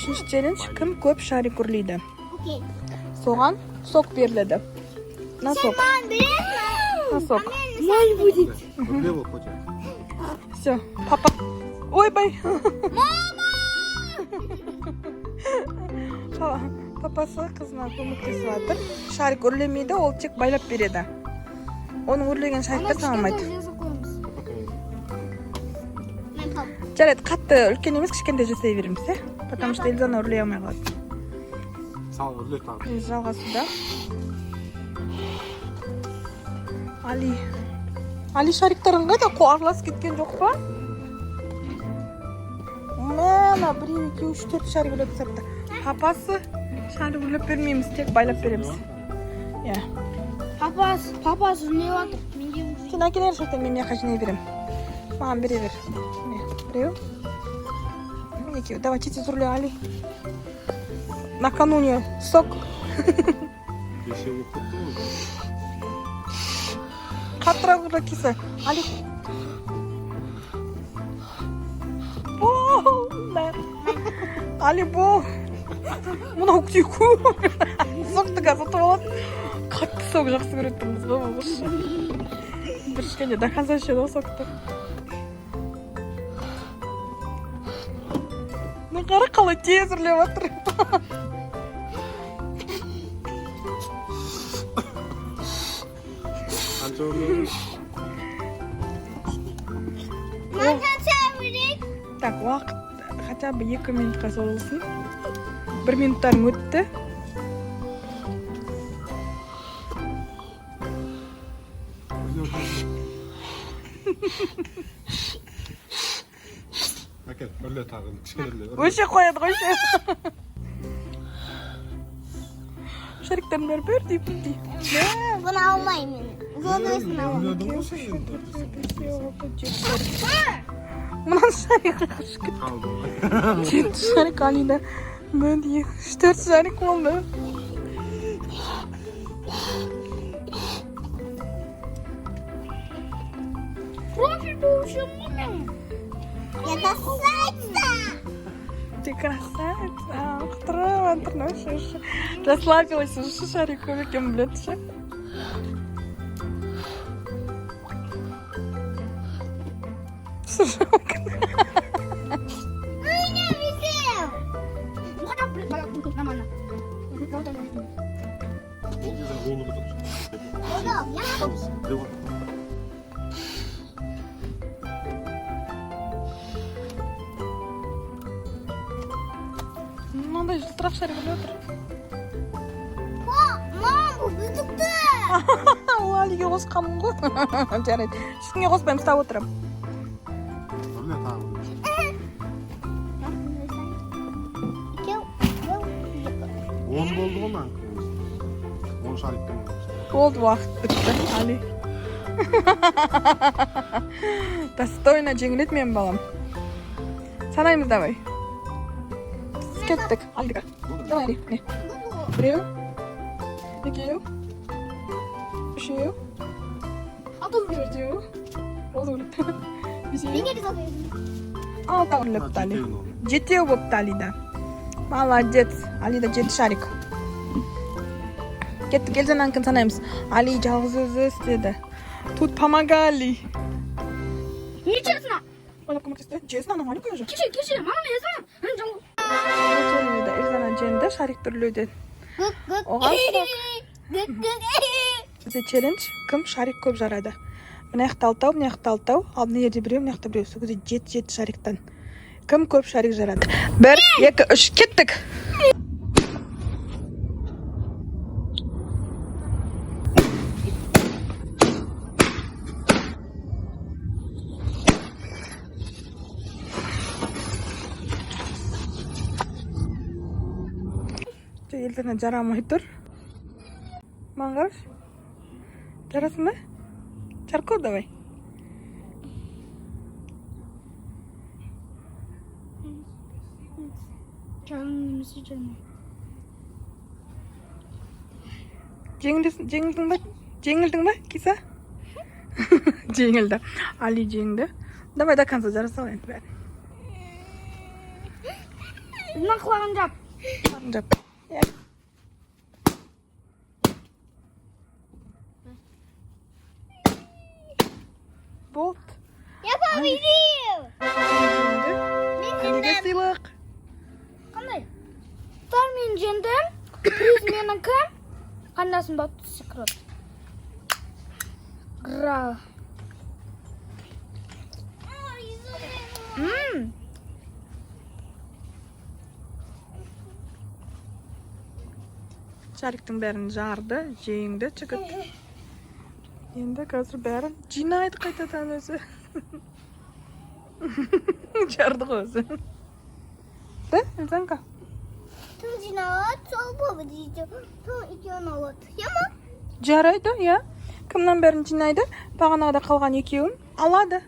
Үшінші челлендж: кім көп шарик үрлейді, Окей. соған сок беріледі. На сок. Мам, бересің? На сок. Мам будет. Влево хоть. Все, папа. Ойбай. Папасы қызына көмектесіп жатыр. Шарик үрлемейді, ол тек байлап береді. Оның үрлеген шариктер саналмайды. Мен пап. Жарайды, қатты үлкен емес, кішкентай жасай береміз, иә, потому что Эльзана үрлей алмай қалады. Сал, үрле тағы. Біз жалғасуда. Али, Али, шариктарың қайда? Араласып кеткен жоқ па? Мына біреу, екеу, үш, төрт шарик үрлеп тастапты. Папасы, шарик үрлеп бермейміз, тек байлап береміз, иә. Папасы, папасы үрлеп жатыр. Менде уже. Сен әкеле бер шариктер, мен мына жаққа жинай беремін. Маған бере бер. Міне, біреу, екеу. Давай, тез, тез үрле, Али. Накануне сок. Бесеу болып кетті ғой. Қаттырақ үрле, киса. Али, болды, Али, бол. Мынау көп сокты қазір ұтып алады. Қатты сок жақсы көретін қыз ғой бұл. Бір ішкенде до конца ішеді ғой сокты. Мына қара, қалай тез үрлеп жатыр. Қанша үрледің? Мам, қанша үрлейді? Так, уақыт хотя бы 2 минутқа созылсын. Бір минуттарың өтті. Үрле, үрле. Әкел, үрле тағы. Кішкене үрле. Үрле. Өше қояды ғой ше. Шариктердің бәрі бірдей, бірдей. Бұны алмаймын. Золотойсын аламын. Үрледің ғой сен енді. Бесеу, алты, жеті шарик. Мынаны шарик қашып кетті. Қалды. Жеті шарик Алида. Бір, екі, үш, төрт шарик болды. Профиль получил мен. Я красавица. Ты красавица. Құтырып жатыр. Вообще расслабилась уже. Шарик көп екенін біледі ше. Сұржалка. Меня висел. Нормально. Ол кезде оны күтіп. Я Біреу бар. Мынандай жылтырақ шарик іліп отыр. Мам, бұл біздікі. Ол Алиге қосқанмын ғой. Жарайды, ешкімге қоспаймын, ұстап отырамын. Үрле тағы. Екеу, біреу, екі. 10 болды ғой мынанікі. 10 шариктен. Болды, уақыт бітті. Али достойно жеңіледі, менің балам. Санаймыз, давай, кеттік. Алика, давай, Али, міне. Біреу, екеу, үшеу, төртеу, болды, өліпті, бесеу, Менге де золотой. алтау өліпті. Али, жетеу болыпты Алида. Молодец, Алида, жеті шарик. Кеттік, Эльзананікін санаймыз. Али жалғыз өзі істеді. Тут помогали. Нечестно. Ойлап көмектесті. Честно, она маленькая же. Кеше, кеше, мама, я знаю. Эльзана жеңді шарик үрлеуден. Оған сок. Бізде челлендж: кім шарик көп жарады. Мына жақта алтау, мына жақта алтау, ал мына жерде біреу, мына жақта біреу. Сол кезде жеті, жеті шариктан кім көп шарик жарады? Бір, екі, үш, кеттік! Жоқ, Елдана жарамай тұр. Маған қарашы, жарасың ба? Жарып көр, давай. Жаным немесе жаным. Жеңілдесің, жеңілдің ба? Жеңілдің ба, киса? Жеңілді. Али жеңді. Давай, до конца жара сал енді бәрін. Мына құлағын жап. Жап. Иә. Болды. Я победил! Енді Алиге сыйлық. Қандай? Тар мен жеңдім. Приз менікі. Қандасым батты секрет. Гра. Мм. Шариктің бәрін жарды, жеңді жігіт. Енді қазір бәрін жинайды қайтадан өзі. Жарды ғой өзі. Да, Эльзанка? Кім жиналады, сол победитель. Сол екеуін алады. Иә ма? Жарайды, иә. Кімнің бәрін жинайды? Бағанағыда қалған екеуін алады.